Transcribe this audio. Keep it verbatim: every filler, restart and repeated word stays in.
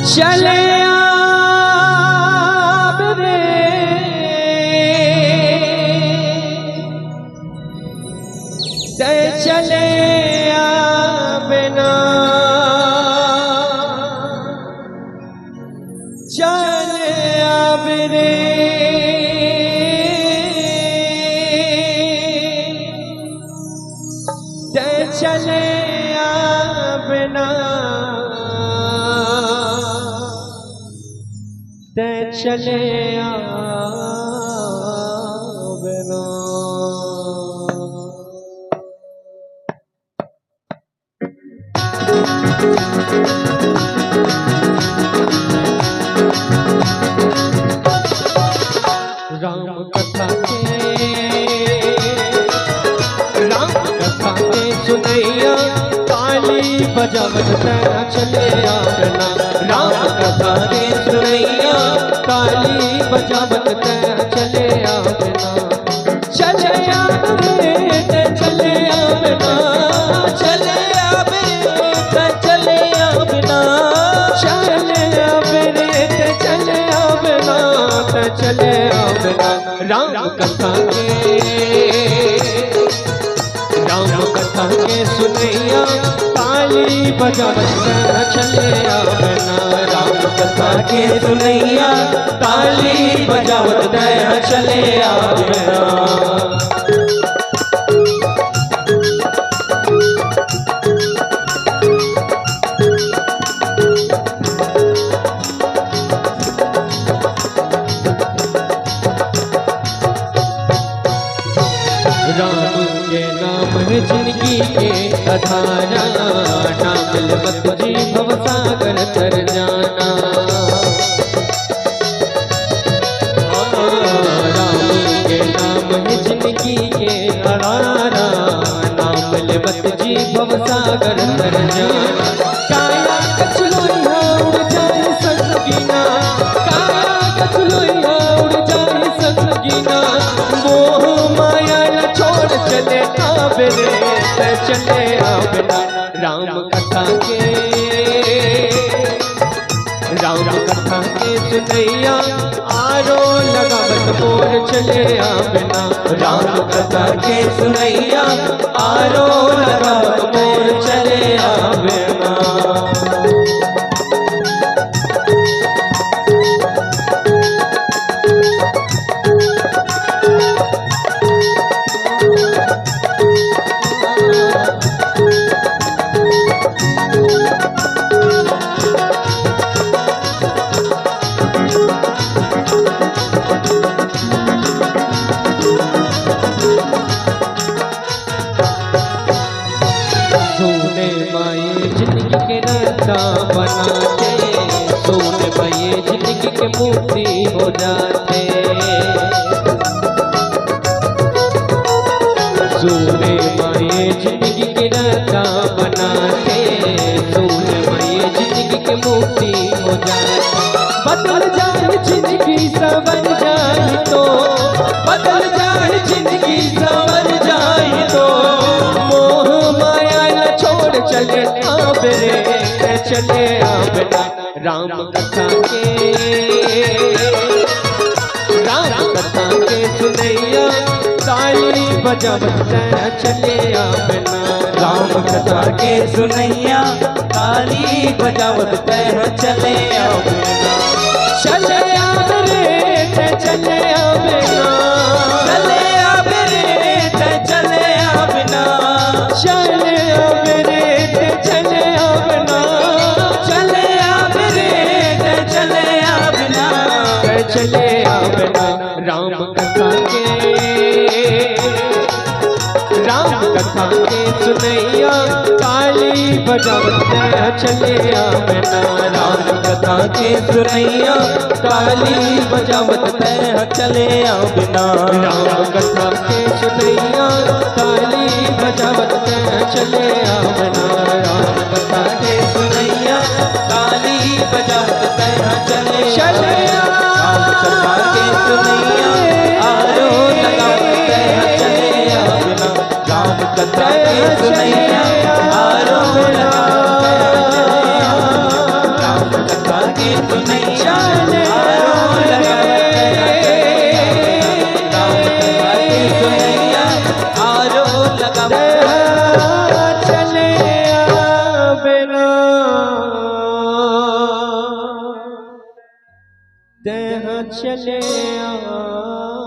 चले आब रे, तै चले आब ना, चले आब रे, तै चले आब ना, तै चले आब ना। राम कथा के, राम कथा के सुनैया, ताली बजावत तै चले आब ना। राम कथा के सुनैया, ताली बजावत तै चले आब ना। चले आब रे, तै चले आब ना। चले आब रे, तै चले आब ना। चले आब रे, तै चले आब ना, तै चले आब ना। राम कथा के, राम कथा के सुनैया, ताली बजावत तै चले आब ना। राम कथा के सुनैया, ताली बजावत तै चले आब ना। राम के नाम है जिंदगी के अधारा, नाम लेवत जी भवसागर तर जाना। राम के नाम है जिंदगी के अधारा, नाम लेवत जी भवसागर तर जाना। काया कछुलोई उड़ जाए संगीना, काया कछुलोई उड़ जाए संगीना, मोह माया ला छोड़ चले आब रे, तै चले आब ना। राम कथा के, राम कथा के सुनैया, आरो लगावत मोर चले आब ना। राम कथा के सुनैया, आरो लगावत मोर चले आब ना। सुने माई जिंदगी के रास्ता बना दे, सुने माई जिंदगी के मुक्ति हो जाते। सुने माई जिंदगी के रास्ता बना दे, सुने माई जिंदगी के मुक्ति हो जाते। बदल जाए जिंदगी संवर जाए तो, बदल जाए जिंदगी संवर जाए तो, मोह माया ला छोड़ चले आब रे, चले आब ना। राम कथा के, राम कथा के सुनैया, ताली बजावत तै चले आब ना। राम कथा के सुनैया, ताली बजावत तै चले आब ना। चले आब रे, तै चले आब ना। चले आब रे, तै चले आब ना। चले आब रे, तै चले आब ना। चले आब रे, तै चले आब ना। तै चले आब ना। राम कथा के, राम कथा के सुनैया, ताली बजावत तै चले आब ना। राम कथा के सुनैया, ताली बजावत तै चले आब ना। राम कथा के सुनैया, ताली बजावत तै चले आब ना। राम कथा के सुनैया, ताली बजावत तै चले आब ना। चले आ। राम कथा के सुनैया, आरो लगावत तै चले आब ना। राम कथा के सुनैया, आरो लगावत तै चले आ